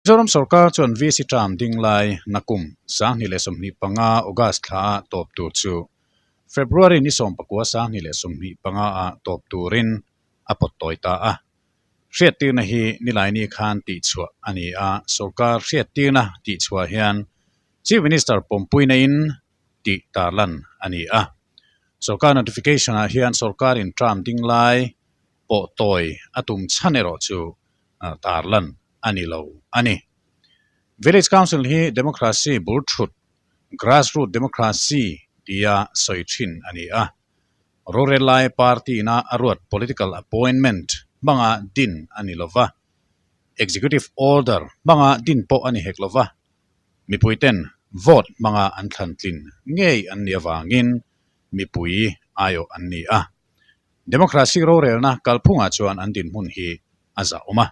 Mizoram sorkar chuan VC term ding lai nakum 2025 August thla a tawp tur chu February ni 19 2025 ah tawp turin a pawt tawi ta a. Hriattirna hi Nilaini khan tihchhuah a ni a, sorkar hriattirna tihchhuah hian Chief Minister pawmpuina in tih tarlan a ni a. Sorkar notification ah hian sorkarin term ding lai pawh tawi a tum chhan erawh chu tarlan a ni lo a ni. Village Council hi democracy bul thut, grassroot democracy, tia sawi thin a ni a. Rorel lai party-na a ruat political appointment hmanga din a ni lo va, executive order hmanga din pawh a ni hek lo va, mipuiten vote hmanga an thlan tlin ngei an nih avangin mipui aiawh an ni a. Democracy rorelna kalphungah chuan an dinhmun hi a zahawm a.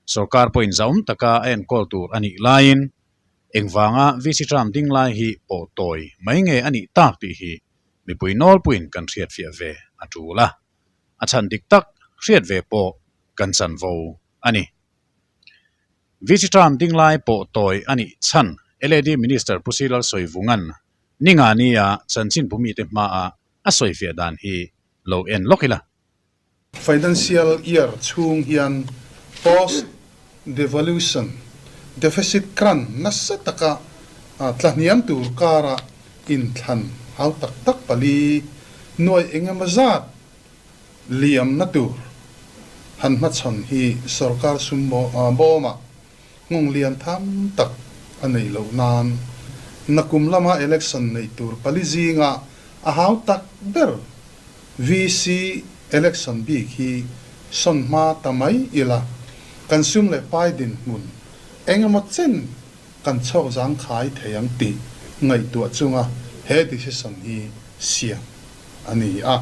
Sorkar pawhin zahawm taka a enkawl tur a nih laiin engvanga VC term ding lai hi pawh tawi mai nge a nih tak tih hi mipui nawlpuiin kan hriatfiah ve a tul a. A chhan dik tak hriat ve pawh kan chanvo a ni. VC term ding lai pawh tawi a nih chhan LAD Minister Pu Silal Sawivunga'n Ningani-a chanchinbu mite hmaah a sawifiah dan hi lo en lawk ila. Financial year chhung hian post devaluation deficit kran nasa taka tlahniam tur kara inthlan hau tak tak pali nuai engemaw zat liamna tur han hmachhawn hi sorkar sum bawmah nghawng lian tham tak a neih loh nan nakum lama election neih tur pali zinga a hau tak ber VC election bik hi sawn hma ta mai ila kan sum leh pai dinhmun engemaw chen kan chhawk zangkhai thei ang tih ngaihtuah chunga he decision hi siam a ni a.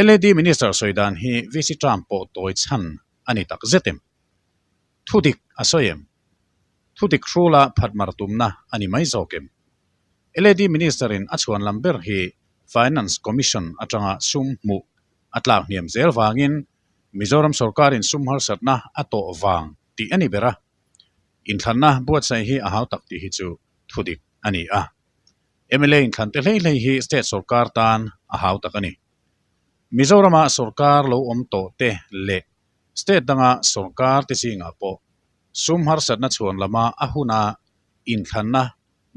LAD Minister sawi dan hi VC term pawh tawi chhan a ni tak zet em? Thudik a sawi em? Thudik hrula phat mar tumna a ni mai zawk em? LAD Minister-in a chhuan lam ber hi Finance Commission atanga sum hmuh a tlak hniam zel vangin Mizoram sorkarin sum harsatna a tawh vang tih a ni ber a. Inthlanna buatsaih hi a hau tak tih hi chu thudik a ni a. Mla inthlan te hlei hlei hi state sorkar tan a hau tak a ni. Mizorama sorkar lo awm tawh te leh State danga sorkar te zingah pawh sum harsatna chhuan lama a huna inthlanna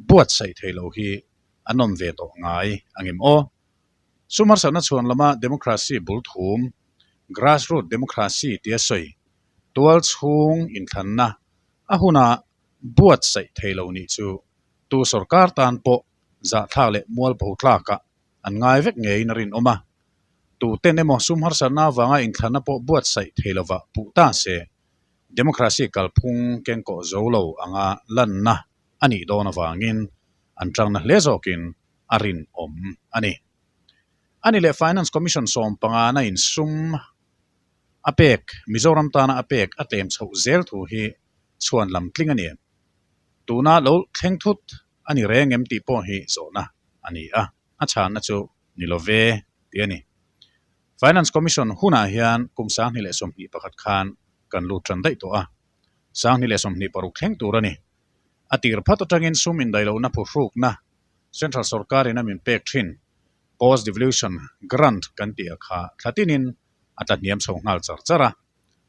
buatsaih thei lo hi an awm ve tawh ngai ang em aw? Sum harsatna chhuan lama democracy bul thum, grassroot democracy tia sawi, tual chhung inthlanna a huna buatsaih thei lo nih chu tu sorkar tan pawh zahthlak leh mualbo tlakah an ngai vek ngeiin a rinawm a. Tuten emaw sum harsatna avanga inthlanna pawh buatsaih thei lova puh ta se, democracy kalphung kengkawh zo lo anga lanna a nih dawn avangin an tangna hle zawkin a rinawm a ni. A ni leh Finance Commission 15 na in sum a pek, Mizoram tana a pek a tlem chhoh zel thu hi chhuan lam tling a ni em? Tuna lo thleng thut a ni reng em tih pawh hi zawhna a ni a, a chhanna chu ni lo ve tih a ni. Finance Commission hunah hian kum 2021 khan kan lut tan daih tawh a, 2026 thleng tur a ni. A tir phat atangin sum indaihlohna phuhrukna Central sorkarin a min pek thin Post Devolution Grant kan tih a kha thla tinin a tla hniam chho nghal char char a.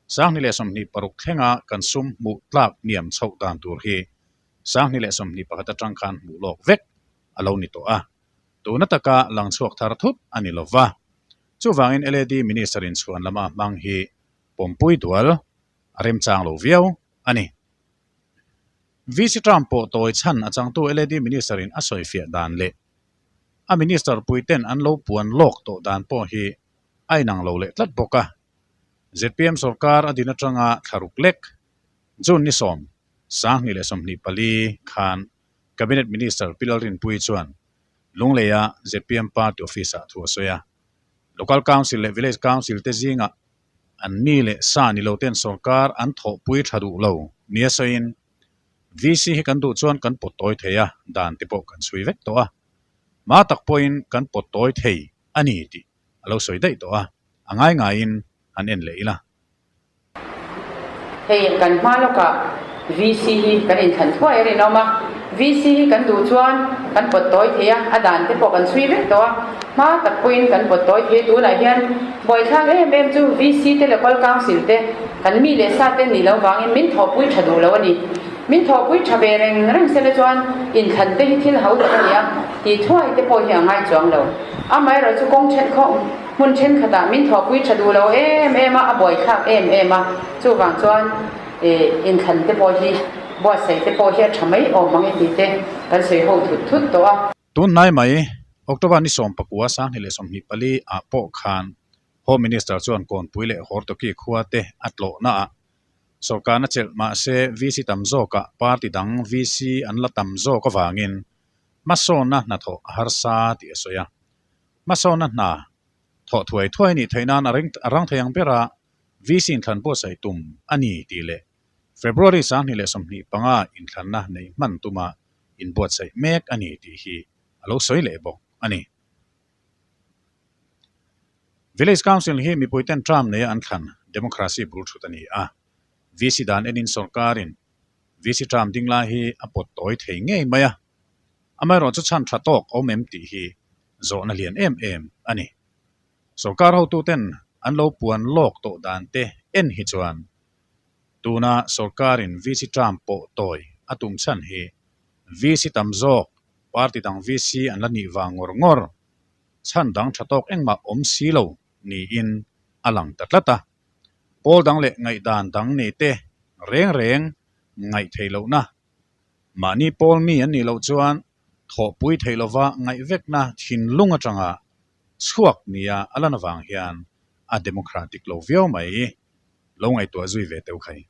2026 thlenga kan sum hmuh tlak hniam chhoh dan tur hi 2021 atang khan hmuh lawk vek a lo ni tawh a. Tuna taka lang chhuak thar thut a ni lo va. Chuvangin LAD Minister in chhuan lama hmang hi pawmpui dual a remchang lo viau a ni. VC term pawh tawi chhan a changtu LAD Minister in a sawifiah dan leh a Minister puiten an lo puan lawk tawh dan pawh hi a inang lo leh tlat bawk a. Zpm sorkar a din atanga thlaruk lek June ni 10, 2024 khan Cabinet Minister Pi Lalrinpuii chuan Lungleia zpm Party Office-ah thu a sawi a. Local Council leh Village Council te zingah an mi leh sa ni lo ten sorkar an thawhpui tha duh lo nia sawiin, VC hi kan duh chuan kan pawt tawi thei a, dan te pawh kan chhui vek tawh a. Hma tak pawhin kan pawt tawi thei a ni tih a lo sawi daih tawh a, a ngai ngaiin han en leh ila. Hei kan hma lawkah. VC hi kan inthlan thuai a rinawm a, VC hi kan duh chuan kan pawt tawi thei a, a dan te pawh kan chhui vek tawh a, hma tak pawhin kan pawt tawi thei a, tunah hian buaithlak em em chu VC te Local Council te kan mi leh sa te nih loh vangin min thawhpui tha duh lo a ni. Min thawhpui tha ve reng reng sela chuan inthlan te hi thil ho tak a ni a, tih thuai te pawh hi a ngai chuang lo. Amaherawhchu kawng then khawh hmun thenkhatah min thawhpui tha duh lo em em a, a buaithlak em em a, chuvang chuan inthlan te pawh hi buatsaih te pawh hi a tha mai awm ang e tih te kan sawi ho thut thut tawh a. Tunhnai mai October ni 19 2024 ah pawh khan Home Minister chuan Kawnpui leh Hortoki khua te a tlawhna ah Sawrkarna chelh mahse VC tam zawkah party dang VC an la tam zawk avangin hmasawnna hnathawh a harsa tih a sawi a. Hmasawnna hna thawh thuai thuai nih theih nan a rang thei ang bera VC inthlan buatsaih tum a ni tih leh February 2025 inthlanna neih hman tuma inbuatsaih mek a ni tih hi a lo sawi leh bawk a ni. Village Council hi mipuiten term neia an thlan democracy bul thut a ni a. VC dan enin sorkarin VC term ding lai hi a pawt tawi thei ngei mai a. Amaherawhchu chhan tha tawk awm em tih hi zawhna lian em em a ni. Sorkar hotuten an lo puan lawk tawh dan te en hi chuan tuna sorkarin VC term pawh tawi a tum chhan hi VC tam zawk party dang VC an la nih vang ngawr ngawr chhan dang tha tawk engmah awm si lo niin a lang ta tlat a. Pawl dang leh ngaihdan dang nei te reng reng ngaih theih lohna, mahni pawl mi an nih loh chuan thawhpui theih lova ngaih vekna thinlung atanga chhuak nia a lan avang hian a democratic lo viau mai. Lo ngaihtuah zui ve teuh khai.